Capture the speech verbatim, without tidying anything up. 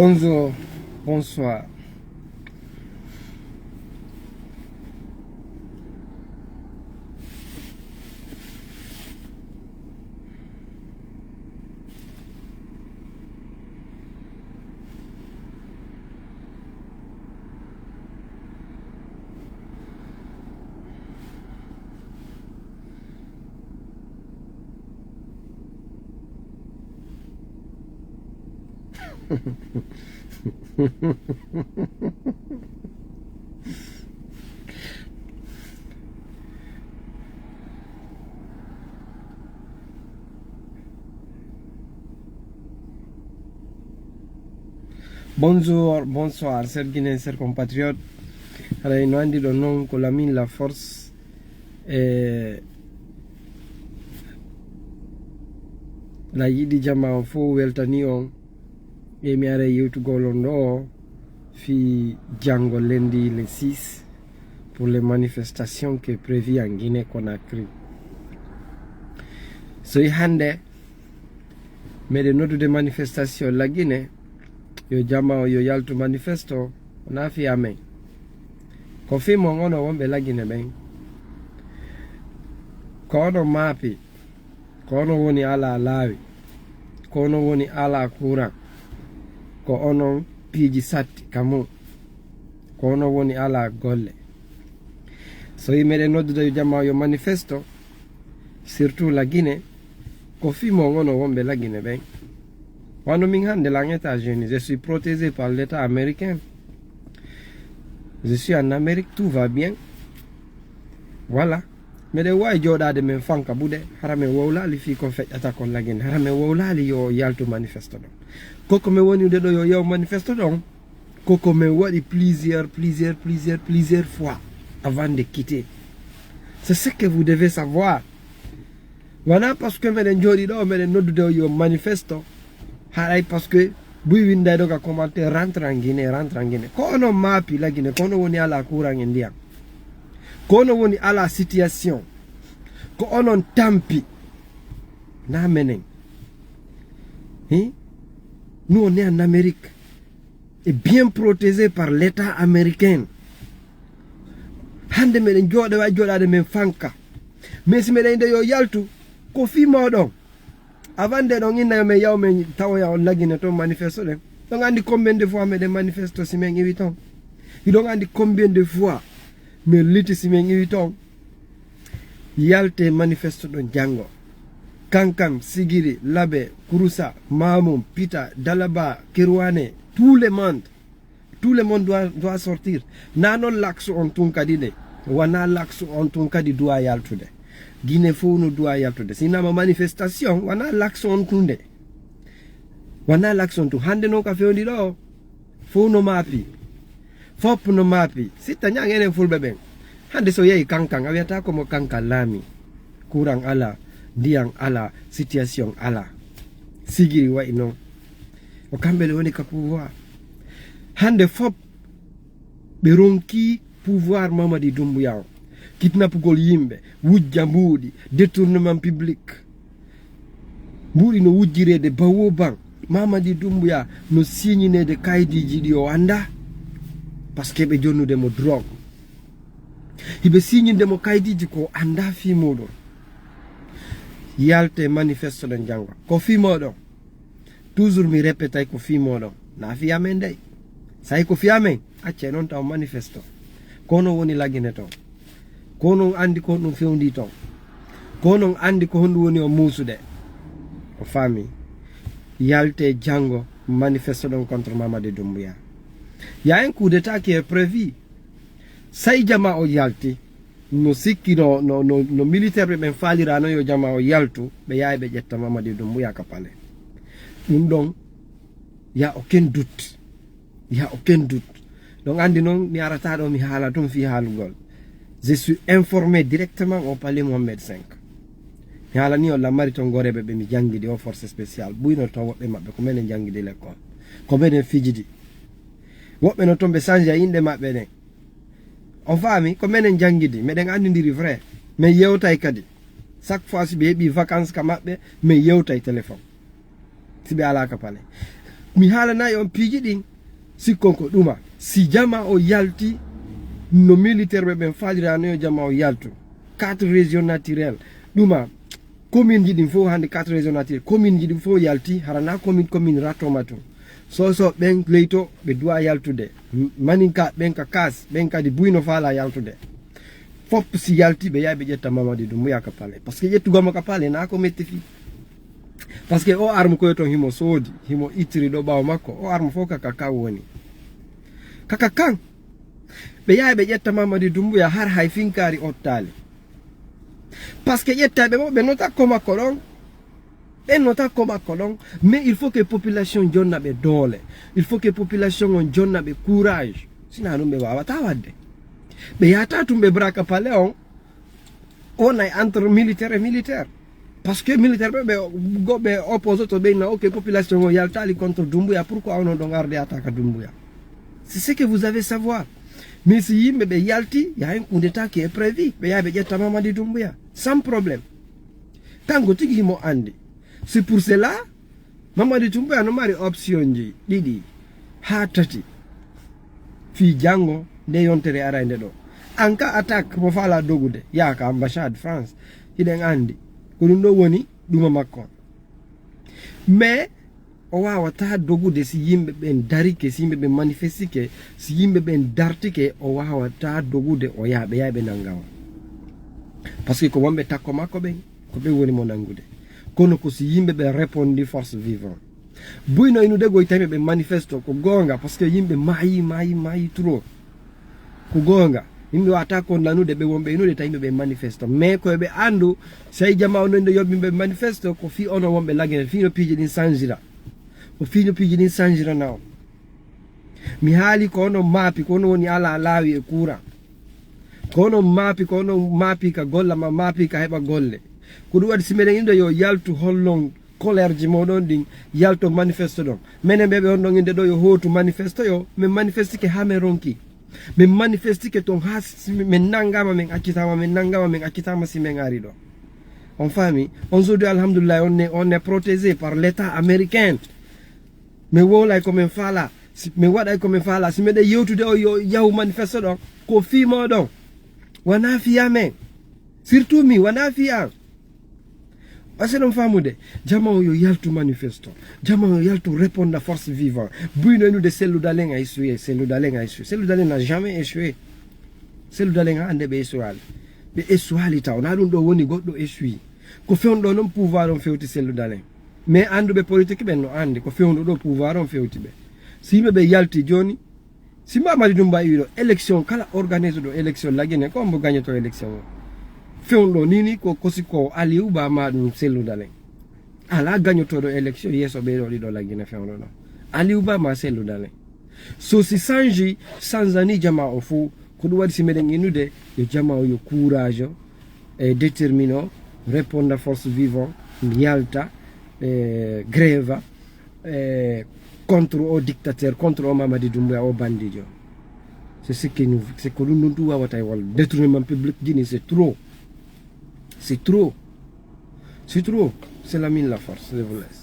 Bonjour, bonsoir. Bonjour, bonsoir, cher Guinéen, cher compatriote. Haray no anndiɗon noon ko Lamine la force e la yiɗi jama on fof weltani on. E mi ara yewtugol on ɗo fi janngo lundi le six pour les manifestations qui est prévu en Guinée Conakry. So yi hannde meɗen noddude manifestation la Guinée, yo jama o yo yaltu manifesto, wona fi amen. Ko fi mon onon wonɓe la Guinée ɓen. Ko onon maapi, ko onon woni ala laawi, ko onon woni ala courant, ko onon piiji satti ka mum, ko onon woni ala golle. So yi meɗen noddude yo jama yo manifesto, surtout la Guinée, ko fi mon onon wonɓe la Guinée ɓen. Wano min hannde lan États-Unis, je suis protégé par l'État américain. Je suis en Amérique, tout va bien. Voilà. Meɗen waawi jooɗaade men fanka buɗe, hara men wowlaali fii ko feƴƴata kon la Guinée, hara men wowlaali yo yaltu manifesto ɗon. Koko men woni de ɗo yo yew manifesto ɗon, koko men waɗi plusieurs, plusieurs, plusieurs, plusieurs fois avant de quitter. C'est ce que vous devez savoir. Wona parce que meɗen jooɗi ɗo, meɗen noddude o yo manifesto, haray parce que buy winndayɗo ka commentaire, rentre en Guinée, rentre en Guinée. Ko onon maapi la Guinée, ko onon woni ala courant e ndiyam. Ko onon woni ala situation. Ko onon tampi. Na menen. Hein? Nous, on est en Amérique. Et bien protégé par l'État américain. Hannde meɗen jooɗe wa jooɗaade men fanka. Mais si meɗen de yo yaltu, ko fi mawɗon. Avant de ɗon inna yo men yaw men tawoya on la Guinée ton manifesto ɗen. Ɗon anndi combien de fois meɗen manifesto si men iwi ton. Hiɗon anndi combien de fois men liti si men iwi ton. Yalte manifesto ɗon janngo. Kankan, Sigiri, Labe, Kurusa, Mamum, Pita, Dalaba, Kirwane, tout le monde. Tout le monde doit, doit sortir. Na non laksu on tun kadi de. Wana laksu on tun kadi doit yaltude. Guinée fof no doit yaltude. Sinama manifestation, wana laksu on tun de. Wana laksu on tun. Hannde non ka fewndi ɗo. Fof no maapi. Fop no maapi. Sitta ñaŋ enen fulɓe ɓen. Hannde so yehi Kankan, a wiyata ko mo Kankan laami. Courant ala, ndiyan ala, situation ala. Sigiri wayi non. O kamɓe le woni ka pouvoir. Hannde fop ɓe ronki pouvoir Mamadi Doumbouya on. Kidnapugol yimɓe, wujja mbuuɗi, détournement public. Mbuuɗi no wujjireede bawo ban. Mamadi Doumbouya no siñineede kaydiiji ɗi o annda. Parce que ɓe jonnude mo drogue. Hiɓe siñinde mo kaydiiji ko o annda fii muɗum. Yalte manifesto ɗon janngo. Ko fii moɗon. Toujours mi répétay ko fii moɗon. Na fii amen dey. Say ko fii amen. Acce non taw manifesto. Kono woni lagine ton. Ko non anndi ko honɗum fewndi ton. Ko non anndi ko honɗum woni o muusude. O faami. Yalte janngo manifesto ɗon contre Mamadi Doumbouya. Il y a un coup d'État qui est prévu. Say jama o yalti. No sikki no, no, no, no militaire ɓe ɓen faalirano yo jama o yaltu. Ɓe yaay ɓe ƴetta Mamadi Doumbouya ka palais. Ɗum ɗon, y a aucun doute. Il y a aucun doute. Donc anndi noon mi arata ɗo mi haala tun fii haalugol. Je suis informé directement au palais Mohamed cinq. Mi haalani on lammari ton goreɓe ɓe mi janngidi o force spéciale. Buyno ton woɓɓe maɓɓe ko menen janngidi lekkol. Ko menen fijidi. Woɓɓe no ton ɓe sanja inɗe maɓɓe ɗen. On faami ko menen janngidi. Meɗen anndidiri vrai. Men yewtay kadi. Chaque fois si ɓe heɓi vacances ka maɓɓe, men yewtay téléphone. Si ɓe alaa ka palais. Mi haalanayi on piiji ɗin, sikkon ko ɗuma. Si jama o yalti, no militaire ɓe ɓen faalirano yo jama o yaltu. Quatre régions naturelles. Ɗuma, commune ji ɗin fof hannde quatre régions naturelles. Commune ji ɗin fof yalti, hara na commune, commune ratoma tun. Soso ɓen leyto, ɓe duwa yaltude. M-, maninka ɓen ka kas, ɓen kadi buyno faala yaltude. Fop si yalti, ɓe yahi ɓe ƴetta Mamadi Doumbouya ka palais. Parce que ƴettugol mo ka palais, na ko metti fii. Parce que o arme koye ton himo soodi, himo ittiri ɗo ɓaawo makko, o arme fof kaka kan woni. Kaka kan. Ɓe yahi ɓe ƴetta Mamadi Doumbouya har hay finkaari ottaali. Parce que ƴettaɓe mo, ɓe nota ko makko ɗon. Ɓe nota ko makko ɗon. Mais il faut que population jonna ɓe doole. Il faut que population on jonna ɓe courage. Sina ɗum ɓe wawata wadde. Ɓe yahata tum ɓe braka palais on. On est entre militaire et militaire. Parce que militaire ɓe, ɓe, go-, ɓe opposé to ɓe na, ok, population o yaltali contre Doumbouya, pourquoi onon ɗon arde attaque Doumbouya? C'est ce que vous avez savoir. Mais si yimɓe ɓe yalti, y a un coup d'état qui est prévu. Ɓe yaha ɓe ƴetta Mamadi Doumbouya. Sans problème. Kanko tigi himo andi. C'est pour cela, Mamadi Doumbouya no mari option ji ɗiɗi haa tati. Fii janngo nde yontere arayde ɗo. An ka attaque mo faala dogude, yaa ka ambassade France. Hiɗen andi. Ko ɗum ɗo woni ɗuma makko. Mais o wawata dogude si yimɓe ɓen darike, si yimɓe ɓen manifestike, si yimɓe ɓen dartike, o wawata dogude o yaha, ɓe yaha ɓe nangama. Parce que ko wonɓe takko makko ɓen, ko ɓe woni mo nangude. Kono ko si yimɓe ɓe répondi force vivant. Buyno inude goy tawi ɓe manifesto, ko goonga, parce que yimɓe maayi, maayi, maayi trop. Ko goonga. Yimɓe wata ko nanude ɓe wonɓe inude tawi ɓe manifesto. Mais ko ɓe andu, si ay jama on nde yoɓɓe ɓe manifesto, ko fii ono wonɓe lagene, fii no piiji ɗin sanjira. Ko fii no piiji ɗin sanjira na on. Mi haali ko ono maapi, ko ono woni ala laawi e courant. Ko ono maapi, ko ono maapi ka golla ma maapi ka heɓa golle. Ko ɗum waɗi si meɗen inɗo yo yaltu hollon colère ji moɗon ɗin, yalto manifeste ɗon. Menen ɓe ɓe on ɗon inde ɗo yo hootu manifeste yo, min manifestike haa min ronki. Min manifestike ton haa si min nangama, min accitama, min nangama, min accitama si min ari ɗo. On faami? On jodi alhamdulillah, on est, on est protégé par l'État américain. Min wowlay ko min faala, si, min waɗay ko min faala. Si meɗen yewtude o yo yahu manifeste ɗon, ko fii moɗon. Wona fii amen. Surtout mi, wona fii an. Parce que ɗon faamude, jama o yo yaltu manifesto. Jama o yo yaltu réponda force vivant. Buyno enude Cellou Dalein a échoué, Cellou Dalein a échoué. Cellou Dalein n'a jamais échoué. Cellou Dalein a ande ɓe échouali. Ɓe échouali taw. Na ɗum ɗo woni goɗɗo échoui. Ko fewndo ɗo noon pouvoir on fewti Cellou Dalein. Mais annduɓe politique ɓen no anndi ko fewndo ɗo pouvoir on fewti ɓe. Si yimɓe ɓe yalti jooni, si Mamadi Doumbouya wiɗo élection, kala organise ɗo élection lagine, ko mbo gañoto élection o. Fewndo ni ni ko kosi ko Aliou Ba ma ɗum Cellou Dalein. Ala gañotoɗo élection yeeso ɓe ɗo ɗiɗo lagine fewndo ɗo. Aliou Ba ma Cellou Dalein. So si sanji, sanjani jama o fou, ko ɗum waɗi si meɗen innude yo jama o yo courage o, e détermine o, réponda force vivant, yalta, e grève, e contre o dictateur, contre o Mamadi Doumbouya, o bandijo. C'est ce que nous, c'est ko ɗum ɗum ɗum wawata e walla détournement public jini, c'est trop. C'est trop. C'est trop. C'est la mine la force, je vous laisse.